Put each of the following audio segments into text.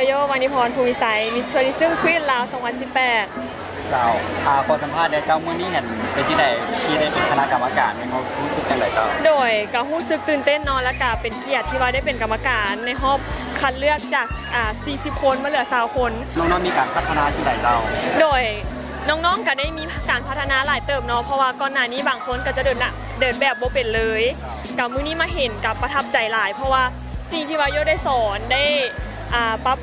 ໂຢ ວານິພອນ ພູວິໄຊ Miss Tourism Queen ລາວ ສອງພັນສິບແປດ. ເຈົ້າ ອາ ຂໍສຳພາດແດ່ເຈົ້າ ມື້ນີ້ຫັ້ນເປັນຈັ່ງໃດທີ່ໄດ້ເປັນຄະນະກຳມະການ ແມ່ນບໍ່ ຮູ້ສຶກຈັ່ງໃດເຈົ້າ? ໂດຍ ກໍຮູ້ສຶກຕື່ນເຕັ້ນເນາະ ແລ້ວກໍເປັນກຽດທີ່ວ່າໄດ້ເປັນກຳມະການໃນຮອບຄັດເລືອກຈາກ ອາ ສີ່ສິບຄົນ ມາເຫຼືອຊາວຄົນ. ນ້ອງໆມີການພັດທະນາຈັ່ງໃດເຈົ້າ? ໂດຍ ນ້ອງໆກໍໄດ້ມີການພັດທະນາຫຼາຍເຕີບເນາະ ເພາະວ່າກ່ອນໜ້ານີ້ບາງຄົນກໍຈະເດີນນະ ເດີນແບບບໍ່ເປັນເລີຍ. ກໍມື້ນີ້ມາເຫັນກໍປະທັບໃຈຫຼາຍ ເພາະວ່າສິ່ງທີ່ວ່າໂຢໄດ້ສອນ ໄດ້ ອາ ປັບ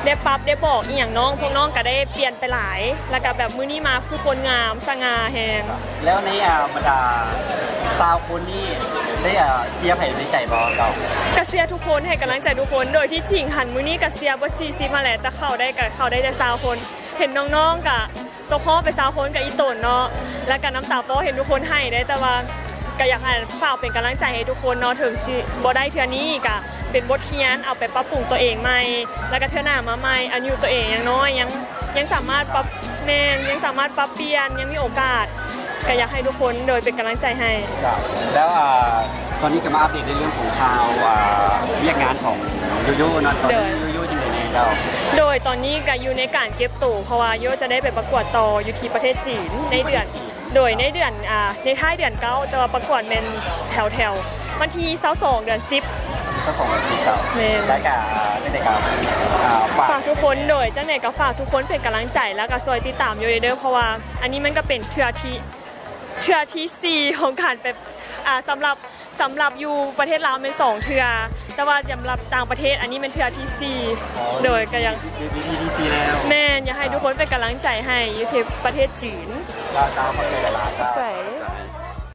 ໄດ້ປັບ ໄດ້ບອກອີ່ຫຍັງນ້ອງ ພວກນ້ອງກໍໄດ້ປ່ຽນໄປຫຼາຍ ແລ້ວກໍແບບມື້ນີ້ມາທຸກຄົນງາມສະຫງ່າແຮງ. ແລ້ວໃນ ອາ ບັນດາຊາວຄົນນີ້ ໄດ້ ອາ ເຊຍໃຜໃນໃຈບໍ່ເຈົ້າ? ກໍເຊຍທຸກຄົນ ໃຫ້ກຳລັງໃຈທຸກຄົນ. ໂດຍທີ່ຈິງຫັ້ນ ມື້ນີ້ກໍເຊຍເບິດສີ່ສິບຫັ້ນແຫຼະ ແຕ່ເຂົ້າໄດ້ກໍເຂົ້າໄດ້ແຕ່ຊາວຄົນ. ເຫັນນ້ອງໆກໍ ຕົກຮອບໄປຊາວຄົນກໍອີ່ຕົນເນາະ ແລ້ວກໍນ້ຳຕາປ້ອ ເຫັນທຸກຄົນໄຫ້ເດ້ ແຕ່ວ່າກໍຢາກ ອາ ຝາກເປັນກຳລັງໃຈໃຫ້ທຸກຄົນເນາະ ເຖິງຊິບໍ່ໄດ້ເທື່ອນີ້ ກໍເປັນບົດຮຽນ ເອົາໄປປັບປຸງຕົວເອງໃໝ່ ແລ້ວກໍເທື່ອໜ້າມາໃໝ່. ອາຍຸຕົວເອງຍັງນ້ອຍ ຍັງ ຍັງສາມາດປັບ ແມ່ນ ຍັງສາມາດປັບປ່ຽນ ຍັງມີໂອກາດ ກໍຢາກໃຫ້ທຸກຄົນໂດຍເປັນກຳລັງໃຈໃຫ້. ເຈົ້າ ແລ້ວ ອາ ຕອນນີ້ກໍມາອັບເດດໃນເລື່ອງຂອງຂ່າວ ອາ ວຽກງານຂອງໂຢໂຢເນາະ ຕອນນີ້ໂຢໂຢຈັ່ງໃດແດ່ເຈົ້າ? ໂດຍ ຕອນນີ້ກໍຢູ່ໃນການເກັບໂຕ ເພາະວ່າໂຢຈະໄດ້ໄປປະກວດຕໍ່ຢູ່ທີ່ປະເທດຈີນໃນເດືອນ ໂດຍໃນເດືອນ ອາ ໃນທ້າຍເດືອນເກົ້າ ແຕ່ວ່າປະກວດແມ່ນແຖວໆ ວັນທີຊາວສອງ ເດືອນສິບ. ຊາວສອງ ເດືອນສິບ ເຈົ້າ. ແມ່ນ ແລ້ວກະ ອາ ຈັ່ງໃດກະ ອາ ຝາກ ຝາກທຸກຄົນ ໂດຍຈັ່ງໃດກະຝາກທຸກຄົນເປັນກຳລັງໃຈ ແລ້ວກະຊ່ວຍຕິດຕາມໂຢເດີ ເພາະວ່າອັນນີ້ມັນກະເປັນເທື່ອທີ ເທື່ອທີສີ່ຂອງການໄປ ອາ ສຳລັບ ສຳລັບຢູ່ປະເທດລາວແມ່ນສອງເທື່ອ ແຕ່ວ່າສຳລັບຕ່າງປະເທດ ອັນນີ້ແມ່ນເທື່ອທີສີ່. ອໍ ໂດຍ ກໍຢາກ ເປັນເວທີທີສີ່ແລ້ວ. ແມ່ນ ຢາກໃຫ້ທຸກຄົນເປັນກຳລັງໃຈໃຫ້ຢູ່ທີ່ປະເທດຈີນ. ເຈົ້າ ເຈົ້າ ຂອບໃຈຫຼາຍໆ ເຈົ້າ. ຂອບໃຈ.